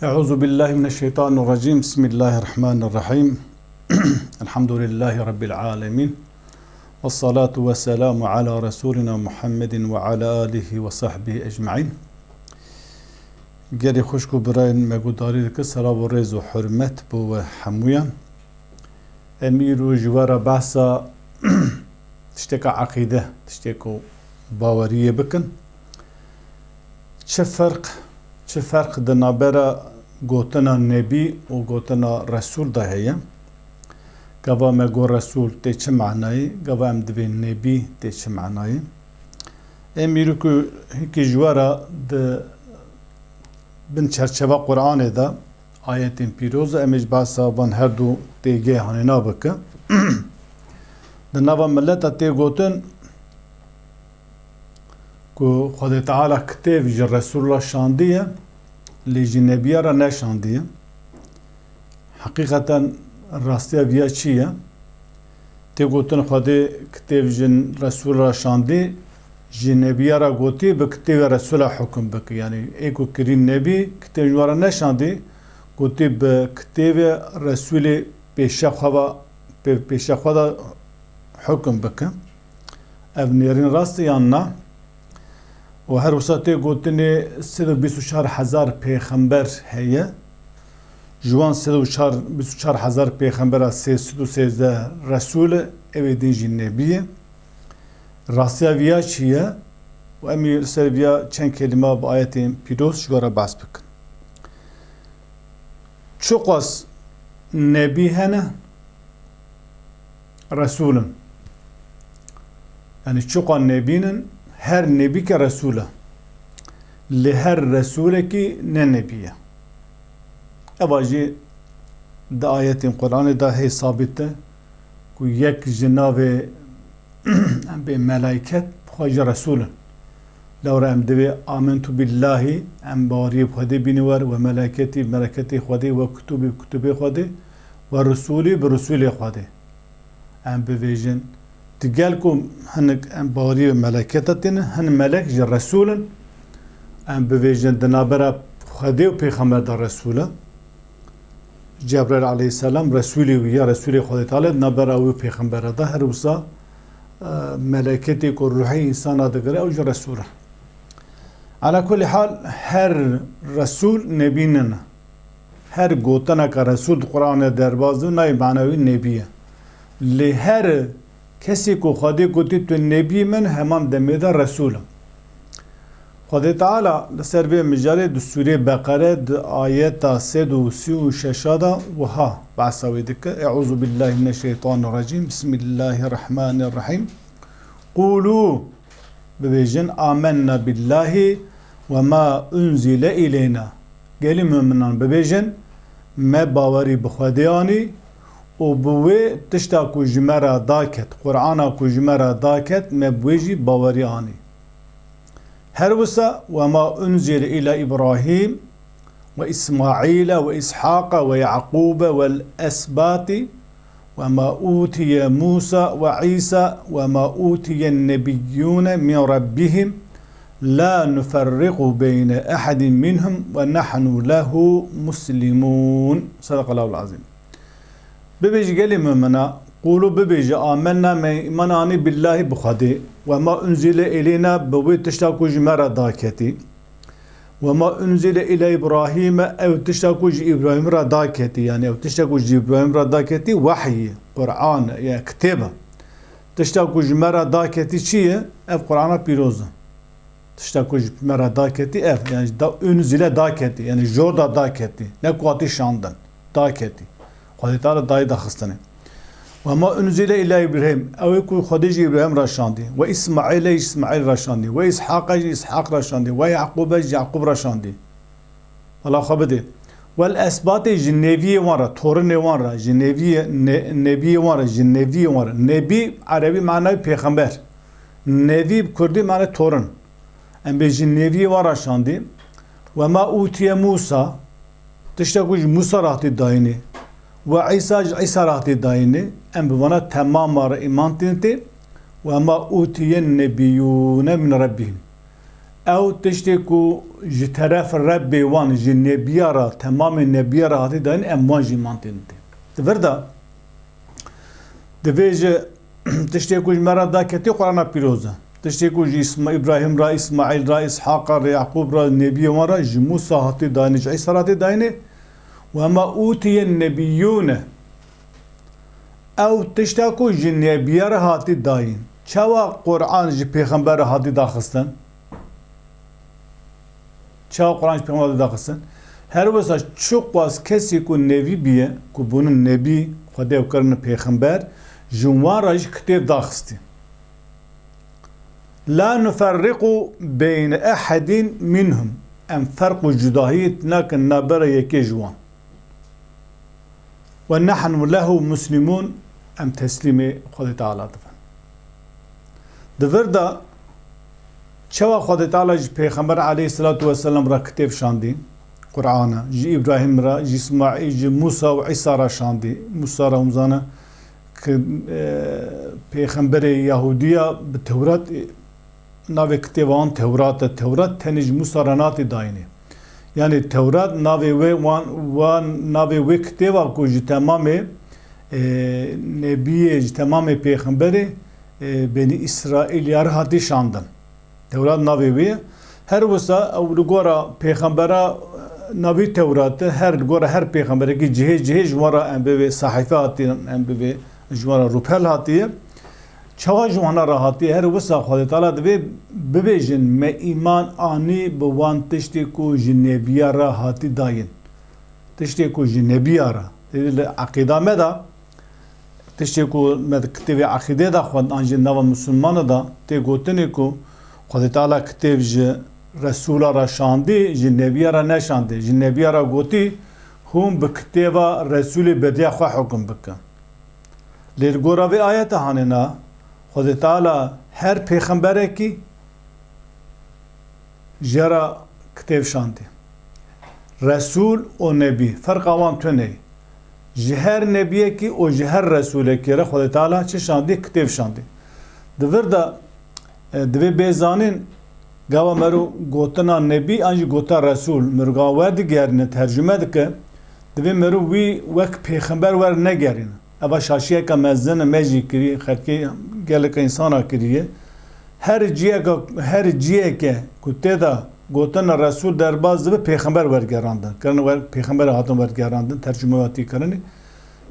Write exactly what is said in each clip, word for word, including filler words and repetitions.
Euzu billahi mineşşeytanirracim. Bismillahirrahmanirrahim. Elhamdülillahi Rabbil alemin. Vessalatu vesselamu ala Resulina Muhammedin ve ala alihi ve sahbihi ecmaîn. Gelî xwişk û birayên me guhdarî dike, selav û rêz û hurmet bo we hemûyan. Em îro ji we re behsa tişteka eqîde, tişteko baweriyê bikin. Çi ferq, çi ferq di navbera gotina nebî û gotina resûl de heye? Gava me got resûl tê çi manayê? Gava em divê nebî tê çi manayê? Em îro ku hinkî ji we re di bin çerçeva Qur'anê de ayetên pîroz, em ê ji behsa van her du têgê hanê nabike. Di nava mileta tê gotin ku Xwedê Teala kitêb ji Resûla şandiye, lê ji nebiya re neşandiye. Heqîqeten rastiya viya çi ye? Tê gotin Xwedê kitêb ji Resûla şandî, ji nebiya re gotî bi kitêbê Resûla hukum bike. Yanî ê ku kirî nebî, kitêb ji wan re neşandî, gotî bi kitêbê Resûlê pêşe xwe ve, pê-, pêşe xwe de hukum bike. Ev nêrîn rast e yan na? Û her wisa tê gotinê sed û bîst û çar hezar pêxember heye. Ji wan sed û çar, bîst û çar hezar pêxembera sê sed û sêzdeh resûl e, ew ê din jî nebî ye. Rastiya viya çi ye? Û em ê li ser viya çend kelîma bi ayetên pîroz ji we re behs bikin. Çiqas nebî hene, resûl in. Yanî çiqas nebîn in, her nebîke resûl e. Lê her resûlekî ne nebî ye. Eva jî di ayetên Qur'anê de hê sabit e ku yek ji navê em bê melayket xwe ji resûl in. Lewra em divê amentu billahî, em baweriyê bi Xwedê bîne wer, we meleketî, meleketê Xwedê, we kutubî, kutubê Xwedê, we rusûlî, bi rusûlê Xwedê. Em bivêjin, digel ku hinek em baweriyê bi meleketa tînin, hin melek ji resûl in, em bivêjin di navbera Xwedê û pêxember de resûl e. Cebraîl aleyhisselam resûlê wî ya resûlê Xwedê Teala di navbera wî û pêxembera de her wisa, e, meleketê ku ruhê însana digire ew jî resûl e. Ala kulî hal her resûl nebî nine. Her gotineke resûl di Qur'anê derbas dibe nayê mana wî nebî ye. Lê her kesê ku Xwedê gotî tu nebî min heman demê de resûl e. Xwedê Teala li ser vê mijarê di Sûrê Beqere di ayeta sed û sî û şeş de wiha behsa wê dike, Euzu billahi mineşşeytanirracîm, Bismillahirrahmanirrahîm. Qûlû, bibêjin, amenna billahi ve ma unzile ileyna. Gelî muminan bibêjin, me bawerî bi Xwedê anî û bi wê tişta ku ji me re daket, Qur'ana ku ji me re daket, me bi wê jî bawerî anî. Her wisa, "Ve ma unzile ila Îbrahîm ve Îsmaîle ve Îshaqe ve Yaqûbe vel esbâtî ve ma ûtiye Mûsa ve Îsa ve ma ûtiyen nebiyyûne min rabbihim la nuferriqu beyne ehedin minhum ve nahnu lehu muslimûn." Sadaqallahul azîm. Bibêje gelê mumina, qûlû bibêje, amenna, me îman anî billahî bi Xwedê, we ma unzîle îleyna, bi wê tişta ku ji me re daketî. We ma unzîle île Îbrahîme, ew tişta ku ji Îbrahîm re daketî, yanî ew tişta ku ji Îbrahîm re daketî, wehyî, Qur'an, ya kitêb e. Tişta ku ji me re daketî çi ye? Ev Qur'ana pîroz e. Tişta ku ji me re daketî ev, yani da, unzile daketî, yani jor da daketî, ne ku hatî şandin, daketî. Xwedê Teala dayê daxistine. Ve ma unzile ila Îbrahîm, ew ê ku Xwedê ji Îbrahîm re şandî, ve Îsmaîle ji Îsmaîl re şandî, ve Îshaqe ji Îshaq re şandî, ve Yaqûbe ji Yaqûb re şandî. Wela xwe bidê. Wel esbatê ji neviyê wan re, torinê wan re, ji neviyê, ne-, nebiyê wan re, ji neviyê wan re. Nebî, erebî manayê pêxember. Nebî bi kurdî mane torin. Em bê ji neviyê wan re şandî. Ve ma utiye Musa, tişta ku ji Musa re hatî dayînê. Ve Îsa ji Îsa re hatî dayînê. Em bi vana temama re îman tînin tê. Ve ma utiye nebiyûne min rebbihim. Ew tiştê ku ji teref Rebbê wan, ji nebiya re, temamê nebiya re hatî dayîn, em wan jî îman tê didin. Di vir de, divê ji tiştê ku ji me re daketî Qur'ana pîroz e. Tiştê ku ji Îsma-, Îbrahîm re, Îsmaîl re, Îshaq re, Yaqûb re, nebiyê wan re, ji Mûsa hatî dayînê, ji Îsa re hatî dayînê. Ve ma utiye nebiyyûne. Ew tişta ku ji nebiya re hatî dayîn. Çawa Qur'an ji pêxember re hatî daxistin? Çawa Qur'an ji pêxember re daxistin? Her wisa çiqas kesî ku nebî bîye, ku bûnin nebî, Xwedê ew kirine pêxember, ji wan re jî kitêb daxistî. La nuferriqu beyne ehedin minhum. Em ferq û cudahiyê nakin nabera yekê ji wan. Ve nahnu lehu muslimûn, em teslîmê Xwedê Teala dibin. Di vir de çawa Xwedê Teala ji Pêxember aleyhisselatu vesselam re kitêb şandî, Qur'an e, ji Îbrahîm re, ji Îsmaîl, ji Mûsa û Îsa re şandî. Mûsa re hûn zane ki, e, pêxemberê Yahûdiya bi Tewrat, e, navê kitêba wan Tewrat e. Tewrat tenê ji Mûsa re nehatiye dayînê. Yanî Tewrat navê wê wan, wan navê wê kitêba ku ji temamê, e, nebiyê, ji temamê pêxemberê, e, Benî Îsraîlî re hatî şandin. Tewrat navê wê ye. Her wisa ew li gora pêxembera, e, navî Tewrat e. Her li gora her pêxemberekî cihê cihê ji wan re em bivê sehîfe hatiye, em bivê ji wan re rûpel hatiye. Çawa ji wana re hatiye? Her wisa Xwedê Teala divê bibêjin, me îman anî bi wan tiştê ku ji nebiya re hatî dayîn. Tiştê ku ji nebiya re. Tê li eqîda me de, tiştê ku me di kitêbê eqîdê de xwend, an jî nava misilmana de, tê gotinê ku Xwedê Teala kitêb ji Resûla re şandî, ji nebiya re neşandî. Ji nebiya re gotî, hûn bi kitêba Resûlê bediya xwe hukm bikin. Lê li gora vê ayeta hanê na, Xwedê Teala her pêxemberekî jê re kitêb şandî. Resûl û nebî, ferqa wan tune ye. Ji her nebiyekî û ji her resûlekî re Xwedê Teala çi şandî? Kitêb şandî. Di vir de, e, divê bê zanîn, gava mero gotina nebî an jî gota resûl, mirga werdigerîne, tercume dike, divê mero wî wek pêxember wernegerîne. Eva şaşiyeke mezin e, me jî kirî, xelkê geleke însana kiriye. Her ciyeke, her ciyeke ku tê de gotina Resûl derbas dibe, pêxember wergerandin. Kirine wer, pêxember hatin wergerandin, tercûme hatî kirinê.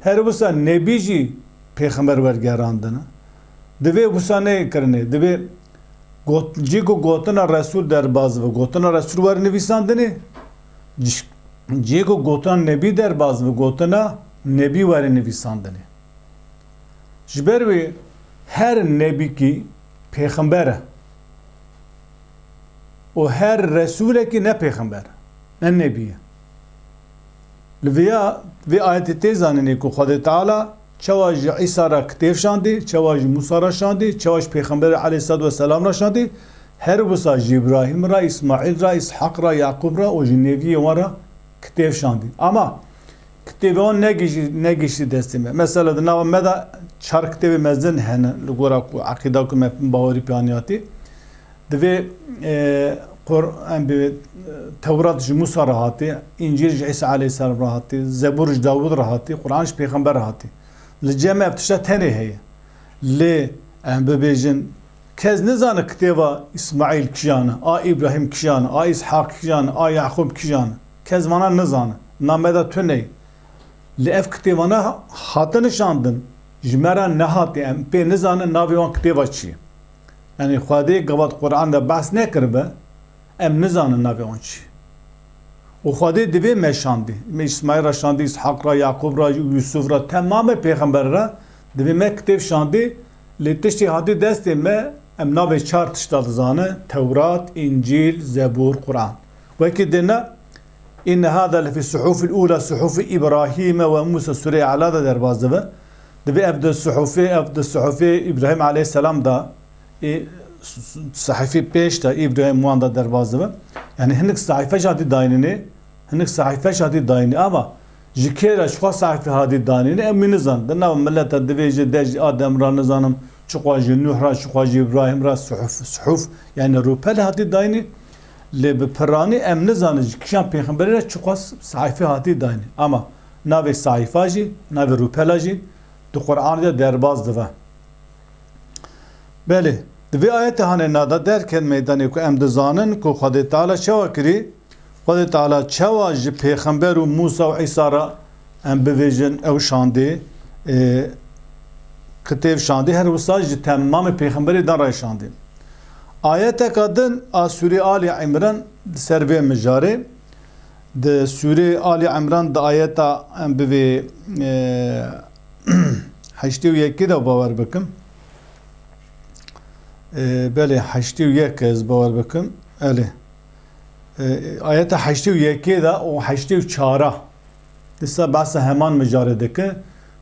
Her wisa nebî jî pêxember wergerandin. Divê wisa neyê kirinê. Divê got, cî ku gotina Resûl derbas dibe, gotina Resûl were nivîsandinê. Cî, cî ku gotina nebî derbas dibe, gotina nebî were nivîsandinê. Ji ber wê her nebîkî pêxember e û her resûlekî ne pêxember e, ne nebî ye. Li vêya, vê ayetê tê zanînê ku Xwedê Teala çawa ji Îsa re kitêb şandî, çawa ji Mûsa re şandî, çawa ji Pêxemberê aleyhisselatu vesselam re şandî, her wisa ji Îbrahîm re, Îsmaîl re, Îshaq re, Yaqûb re û ji neviyê wan re kitêb şandî. Ama kitêbê wan negihîşt-, negihîştî destê me. Mesela di nava me de çar kitêbê mezin hene li gora ku eqîda ku me bawerî pê anî hatî. Divê, e, Qur-, em bê, e, Tewrat ji Mûsa re hatî, Încîl ji Îsa aleyhisselam re hatî, Zebûr ji Dawûd re hatî, Quran ji pêxember re hatî. Li cem ev tişta tenê heye. Lê em bibêjin, kes nizane kitêba Îsmaîl kijan e, a Îbrahîm kijan e, a Îshaq kijan e, a Yaqûb kijan e. Kes vana nizane. Na me de tune ye. Lê ev kitêbana hatine şandin. Ji me re nehatiye. Em pê nizanin navê wan kitêba çi ye. Yanî Xwedê gava di Quran de behs nekiribe, em nizanin navê wan çi ye. Û Xwedê divê me şandî. Me Îsmaîl re şandî, Îshaq re, Yaqûb re, Yûsuf re, temamê pêxember re divê me kitêb şandî. Lê tiştê hatî destê me, em navê çar tişta dizanin, Tewrat, Încîl, Zebûr, Quran. Wekî dine, Inne hâzâ lefî suhufil ûlâ, suhufi Îbrahîme ve Mûsa, Sûreya Elâ de derbas dibe. Divê ev di suhufê, ev di suhufê Îbrahîm aleyhisselam de, ê, s-, s-, sehîfê pêş de Îbrahîm wan de derbas dibe. Yanî hinek sehîfe jî hatî dayînê, hinek sehîfe jî hatî dayînê. Ama ji kê re, ji xwe sehîfe hatî dayînê, em wî nizanin. Di nav mileta divê ji dej Adem re nizanim, çiqas ji Nûh re, çiqas ji Îbrahîm re suhuf, suhuf, yanî rûpel hatî dayînê. Lê bi piranî em nizanin ji kîjan pêxemberî re çiqas sehîfê hatî dayînê. Ama navê sehîfa jî, navê rûpela jî di Qur'anê de derbaz dibe. Belê, di vê ayetê hanê na de derket meydanê ku em dizanin ku Xwedê Teala çawa kirî, Xwedê Teala çawa ji pêxember û Mûsa û Îsa re em bivêjin ew şandî, e, kitêb şandî, her wisa ji temamê pêxemberê dan re şandî. Ayeteka din a sûrê Alî Îmran di ser vê mijarê, di sûrê Alî Îmran di ayeta em bivê, e, heştê û yekê de bawer bikim. E, belê, heştê û yek ez bawer bikim. Elê. E, ayeta heştê û yekê de û heştê û çara dîsa behsa heman mijarê dike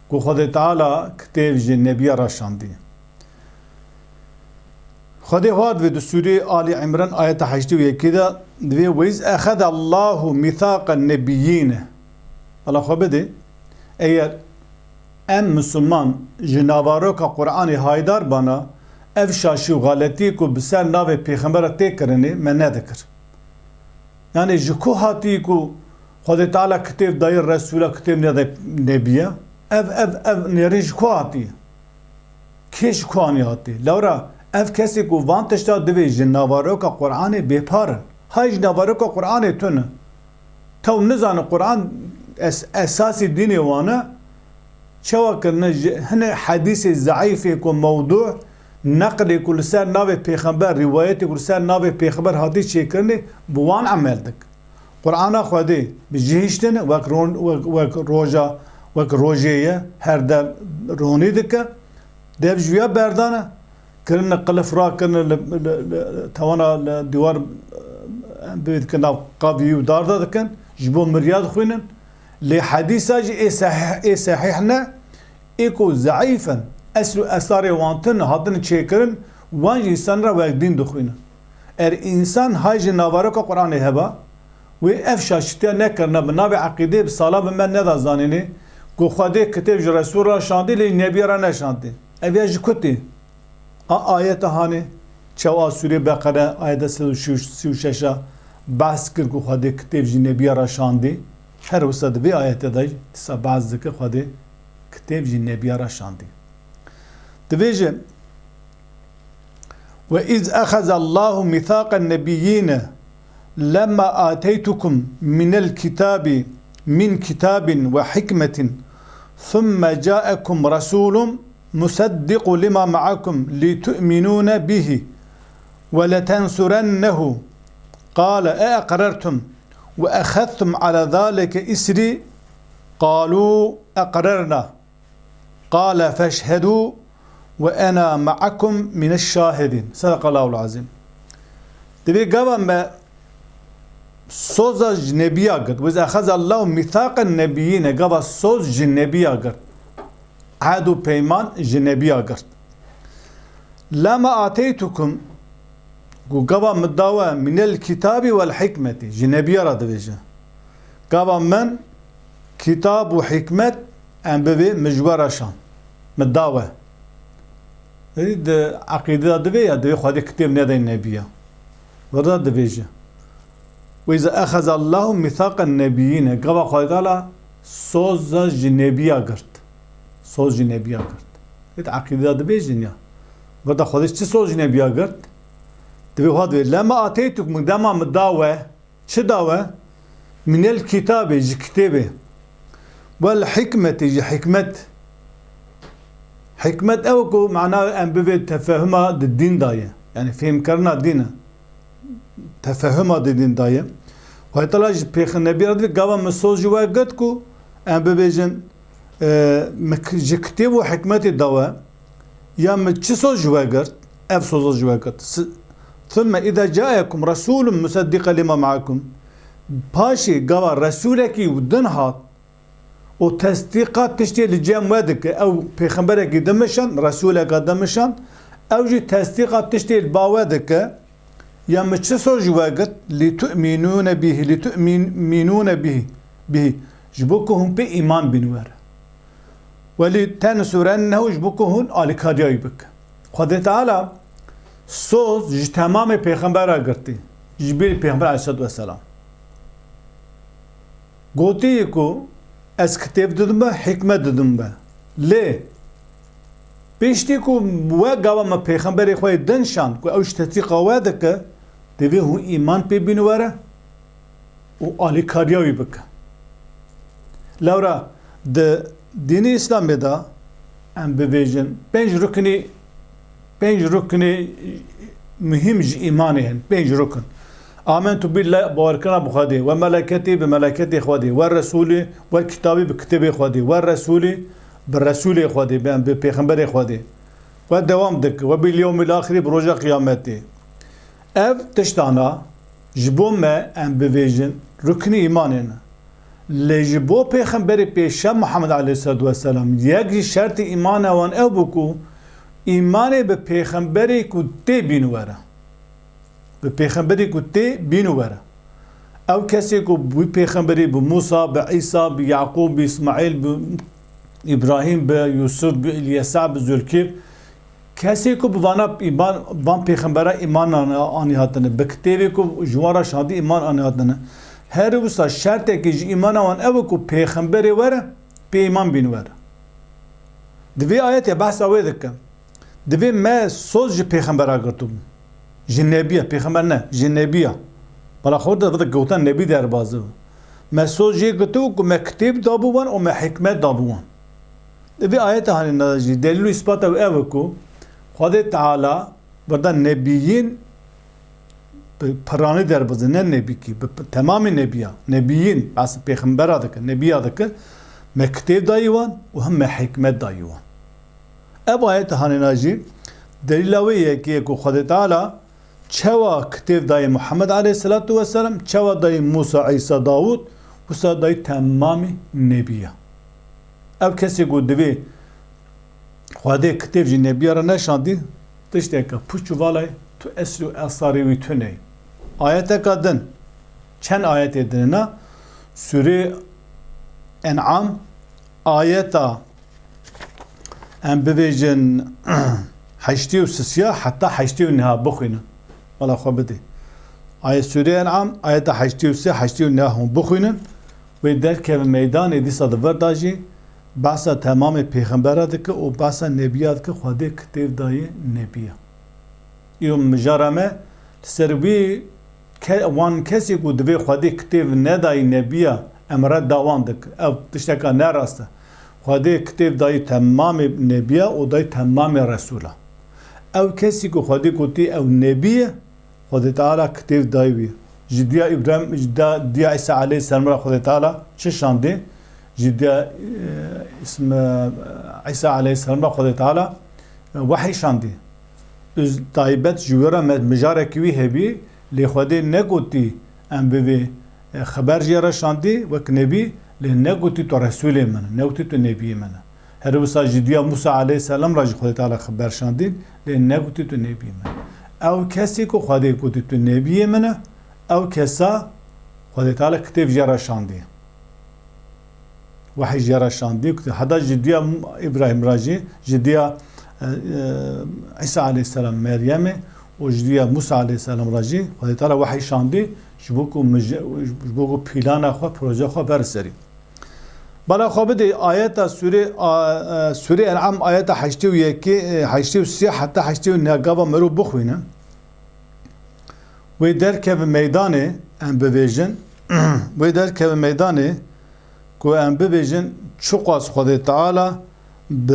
ku Xwedê Teala kitêb ji nebiya re şandî. Xwedê xwe divê di sûrê Alî Îmran ayeta heştê û yekê de divê, "Ve iz exedallahu mîthaqen nebiyyîne." Allah xwe bidê, eger em misilman ji navaroka Qur'anê haydar bana, ev şaşî û xeletî ku bi ser navê pêxembera tê kirinê me nedikir. Yanî ji ku hatî ku Xwedê Teala kitêb dayî, Resûla kitêb nede nebiya? Ev, ev, ev nêrîn ji ku hatî? Kê ji ku anî hatî? Lewra ev kesê ku van tişta divê ji navaroka Qur'anê bêpar in. Hay ji navaroka Qur'anê tune. Tew nizane Qur'an es-, esasî dînê wan e. Çawa kirine ji hinek hedîsê zeîfê ku mewdû, neqlê ku li ser navê pêxember, rîwayetê ku li ser navê pêxember hatî çêkirinê, bi wan emel dik. Qur'ana Xwedê bi cihiştin wek ron-, wek, wek roja, wek rojê ye, her dem ronî dike. Dev ji ya berdane, kirine qilif rakirine li, li, li, tewana li dîwar, em bê dikin nav qavî û dar de dikin, ji bo miriya dixwînin. Lê hedîsa jî ê sehih, ê sehih ne, ê ku zeîf in, esl û esarê wan tune, hatine çêkirin, wan jî însan re wek dîn dixwînin. Er însan hay ji navaroka Qur'anê heba, wê ev şaşitiya nekirina, bi navê eqîdê bi sala bi me neda zanînê ku Xwedê kitêb ji Resûl re şandî, lê ji Nebiyê re neşandî. Ev ya ji ku tê? A ayeta hanê, çawa sûrê Beqere, ayeta sed û sî û şeş a behs kir ku Xwedê kitêb ji Nebiya re şandî. Her wisa di vê ayetê de dîsa behs dike Xwedê kitêb ji Nebiya re şandî. Dibêje, "Ve iz exezallahu mîthaqen nebiyyîne lemma ateytukum minel kitabi min kitabin ve hikmetin thumme caekum resulun musaddiqu lima ma'akum litu'minune bihi ve letensurennehu qale e eqrertum ve exeztum ala zalike isri qalu eqrerna qale feşhedu ve ena ma'akum mineş şahidin." Sadakallahul azim. Divê gava me soza ji nebiya girt. Wez exezallahu mîthaqen nebiyyîne, gava soz ji nebiya girt. Ehd û peyman ji nebiya girt. Lema ateytukum, ku gava min dawe, minel kitabî wel hikmetî, ji nebiya re dibêje. Gava min kitab û hikmet em bivê min ji we re şand. Min dawe. Ê, di eqîde de divê ya, divê Xwedê kitêb nedeyê nebiya. Virda dibêje. Ve izâ exezallahu mîthaqen nebiyyîne. Gava Xwedê Teala soza ji nebiya girt. Soz ji nebiya girt. Ê, di eqîde de dibêjin ya. Virda Xwedê çi soz ji nebiya girt? Divê xwe divê. Lema ateytuk, min dema min dawe. Çi dawe? Minel kitabê, ji kitêbê. Wel hikmetê, ji hikmet. Hikmet ew ku mana em bivê tefehuma di dîn de ye. Yani fêhmkirina dîn e. Tefehuma di dîn de ye. Xwedê Teala ji pêxi-, nebiya re divê gava min soz ji we girt ku em bibêjin, e, min k-, ji kitêb û hikmetê dawe. Ya min çi soz ji we girt? Ev soza ji we girt. S-, "Thumme iza caekum rasulun musaddiqe lima maakum." Paşê gava resûlekî din hat û tesdîqa tiştê li cem we dike. Ew pêxemberekî dimişan, resûleka dimişan, ew jî tesdîqa tiştê li ba we dike. Ya min çi soz ji we girt? "Li tu'minûne bîhî, li tu'min-, mînûne bîhî, bîhî." Ji bo ku hûn pê îman bîn we re. "Welî tensurennehu", ji bo ku hûn alîkariya wî bikin. Xwedê Teala soz ji temamê pêxembera girtî. Ji ber Pêxember aleyhisselatu vesselam. Gotiye ku ez kitêb didim be, hikmet didim be. Lê piştî ku we gava me pêxemberê xwe yê din şand ku ew ji tetîqa we dike, divê hûn îman pê bîn were û alîkariya wî bike. Lewra di dînê Îslamê de em bibêjin pênc ruknî, pênc ruknê muhîm ji îmanê hene, pênc rukn. Amentu billah, bawerkirina bi Xwedê, we meleketî, bi meleketê Xwedê, we resûlî, we kitabî, bi kitêbê Xwedê, we resûlî, bi resûlê Xwedê, bi, bi pêxemberê Xwedê. We dewam dike, we bil yewmil axirî, bi roja qiyametê. Ev tiştana ji bo me em bivêjin ruknî îmanê ne. Lê ji bo Pêxemberê pêşe Muhammed aleyhisselatu vesselam, yek ji şertê îmana wan ew bû ku îmanê bi Pêxemberê ku tê bîn were. Bi Pêxemberê ku tê bîn were. Ew kesê ku bi Pêxemberê, bi Mûsa, bi Îsa, bi Yaqûb, bi Îsmaîl, bi Îbrahîm, bi Yûsuf, bi Îlyesa, bi Zûlkîf, kesê ku bi vana îman, van pêxembera îman anî hatine, bi kitêbê ku ji wan re şandî îman anî hatine. Her wisa şertekî ji îmana wan ew e ku pêxemberê were, pê îman bîn were. Di vê ayetê behsa wê dike. Divê me soz ji pêxembera girtibû. Ji nebiya, pêxember ne, ji nebiya. Bala xwe de vide gotan nebî derbazî bû. Me soz jê girtibû ku me kitêb dabû wan û me hikmet dabû wan. Di vê ayeta hanê ne jî delîl û îspat ew ev e ku Xwedê Teala Berda nebiyîn bi piranî derbazî, ne nebîkî, bi, bi temamî nebiya. Nebiyîn, behs pêxembera dike, nebiya dike, me kitêb dayî wan û hem me hikmet dayî wan. Ev ayet hanêna jî delîla wê yekê ye ku Xwedê Teala çawa kitêb dayî Muhammed aleyhisselatu vesselam, çawa dayî Musa, Îsa, Dawud, wisa dayî temamî nebiya. Ev kesê ku divê Xwedê kitêb ji nebiya re neşandî, tişteke puç û valayê tu eslî û esarê wî tune ye. Ayeteka din, çend ayetê din hene, Sûrê En'am, ayeta em bibêjin heştê û sisiya heta heştê û neha bixwînin. Bala xwe bidê. Ayet Sûrê En'am, ayeta heştê û sê, heştê û neha hûn bixwînin. Wê derkeve meydanê dîsa di vir de jî behsa temamê pêxembera dike û behsa nebiya dike, Xwedê kitêb dayê nebiya. Îro mijara me li ser wî ke-, wan kesê ku divê Xwedê kitêb nedayî nebiya, em red da wan dike. Ev tişteka ne rast e. Xwedê kitêb dayî temamê nebiya û dayî temamê resûla. Ew kesî ku Xwedê gotî ew nebî ye, Xwedê Teala kitêb dayî wî. Ji diya Îbrahîm, ji da-, diya Îsa aleyhisselam re Xwedê Teala çi şandî? Ji diya, e, ism, e, Îsa aleyhisselam re Xwedê Teala, e, wehî şandî. Û taybet ji wê re me-, mijarekî wî hebî, lê Xwedê negotî em bi vê, e, xeber jê re şandî wek nebî, lê negotî tu resûlê min, negotî tu nebiyê min. Her wisa ji diya Musa aleyhisselam re jî Xwedê Teala xeber şandî, lê negotî tu nebiyê min. Ew kesî ku Xwedê gotî tu nebiyê min e, ew kesa Xwedê Teala kitêb jê re şandî. Wehî jê re şandî, heta ji diya Îbrahîm re jî, ji diya, e, e, Îsa aleyhisselam Meryemê û ji diya Musa aleyhisselam re jî Xwedê Teala wehî şandî, ji bo ku mij-, ji bo ku pîlana xwe, projeya xwe bere serî. Bala xwe bidê ayeta Sûrê, a, e, Sûrê En'am ayeta heştê û yekê, e, heştê û sê heta heştê û neh gava mirov bixwîne. Wê derkeve meydanê em bibêjin, wê derkeve meydanê ku em bibêjin çiqas Xwedê Teala bi,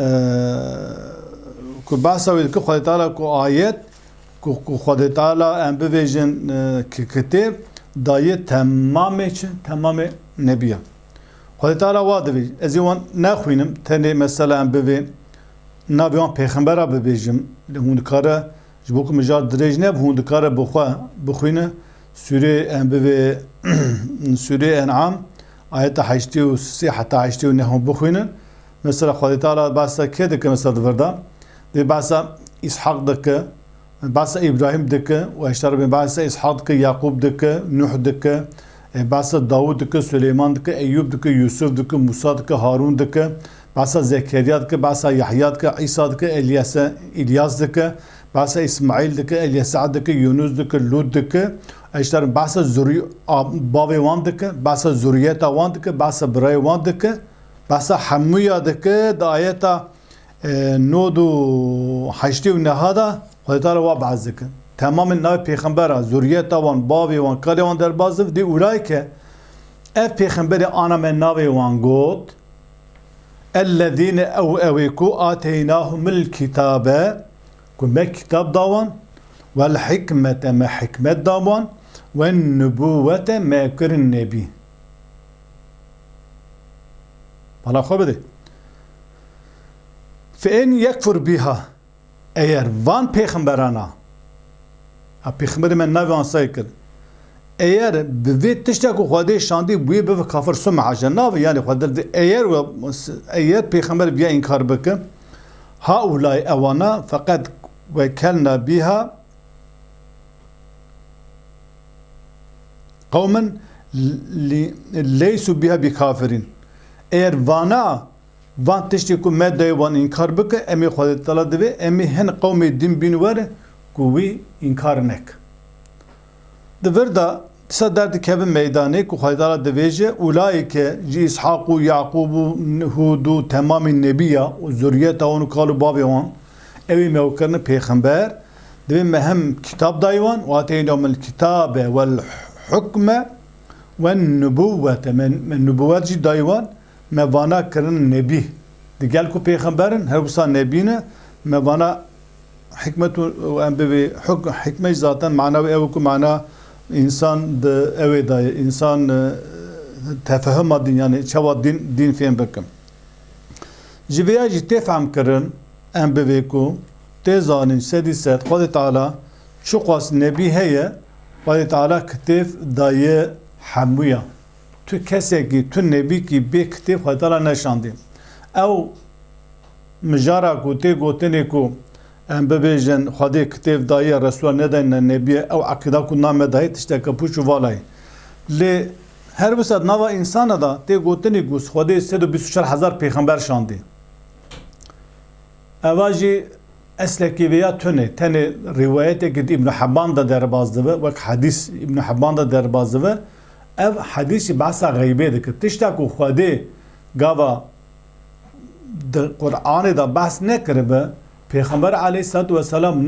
e, ku behsa wê dike Xwedê Teala ku ayet, ku, ku Xwedê Teala em bibêjin, e, ki kitêb dayê temamê çi? Temamê nebiya. Xwedê Teala wa divê, ez ê wan nexwînim, tenê mesela em bivê navê wan pêxembera bibêjim, lê hûn dikare Ji bo ku mijar dirêj nebe, hûn dikare bi xwe bixwîne. Sûrê em bivê Sûrê En'am, ayeta heştê û sê heta heştê û neh hûn bixwînin. Mesela Xwedê Teala behsa kê dike mesela di vir de? Dê behsa Îshaq dike, behsa Îbrahîm dike, û heşta re bê behsa Îshaq dike, Yaqûb dike, Nuh dike, e, behsa Dawûd dike, Suleyman dike, Eyyûb dike, Yûsuf dike, Mûsa dike, Harûn dike, behsa Zekeriya dike, behsa Yahya dike, Îsa dike, Elyasa, Îlyas dike, Behsa Îsmaîl dike, Elyesa dike, Yûnus dike, Lût dike. Eşter behsa zurî-, a-, bavê wan dike, behsa zuriyeta wan dike, behsa birayê wan dike, behsa hemûya dike. Di ayeta, e, nod û heştê û neha de Xwedê Teala wa behs dike. Temamên navê pêxembera, zuriyeta wan, bavê wan, kalê wan derbas dibe, dê ûlayke ev pêxemberê ana me navê wan got, Ellezîne ew ewê ku ateynahumul kitabe, ku me kitab da wan, wel hikmete me hikmet da wan, wen nubuwete me kirin nebî. Bala xwe bide. Fe in yekfur biha, eger van pêxemberana, ha, pêxemberê me navê wan say kir, eger bi vê tiştek ku Xwedê şandî bûyê bibe kafir, sum haşa, navê, yani Xwedê dê, eger we, eger pêxember viya înkar bike, haulay ewana, feqed wekelna biha qewmen li-, leysu biha bi kafirin. Eger vana van tiştê ku me dayê wan înkar bike, em ê Xwedê Teala divê, em ê hin qewmê din bîn were ku wî înkar neke. Di vir de dîsa derdikevin meydanê ku Xwedê Teala divêje, Ûlayîke ji Îshaq û Yaqûb û Hûd û temamî nebiya û zuriyeta wan û kal û bavê wan, ew ê me kirine pêxember, divê me hem kitab dayî wan, û ateynahumul kitabe wel hukme wen nubuwete, me, me nubuwet jî dayî wan, me vana kirin nebî. Digel ku pêxember in, her wisa nebî ne, me vana hikmet û, û em bibê huk-, hikmet zaten mana wê ew ku mana însan di ewê de ye, însan, e, tefehuma din, yani çawa din, din fêm bikim. Ji vêya jî tê fehm kirin, em bibê ku tê zanîn sedî sed Xwedê Teala çiqas nebî heye, Xwedê Teala kitêv daye hemûya. Tu kesekî, tu nebîkî bê kitêb Xwedê Teala neşandî. Ew mijara ku tê gotinê ku em bibêjin Xwedê kitêb daye, Resûla nedayne nebiye, ew eqîda ku name dayê tişteke pûç û vala ye. Lê her wisa di nava însana de tê gotinê ku Xwedê sed û bîst û çar hezar pêxember şandî. Eva jî eslekî vêya tune. Tenê rîwayetekî di Îbn Hibban de derbas dibe, wek hedîs Îbn Hibban de derbas dibe. Ev hedîs jî behsa xeybê dike. Tişta ku Xwedê gava di Qur'anê de behs nekiribe, Pêxember aleyhissalatu vesselam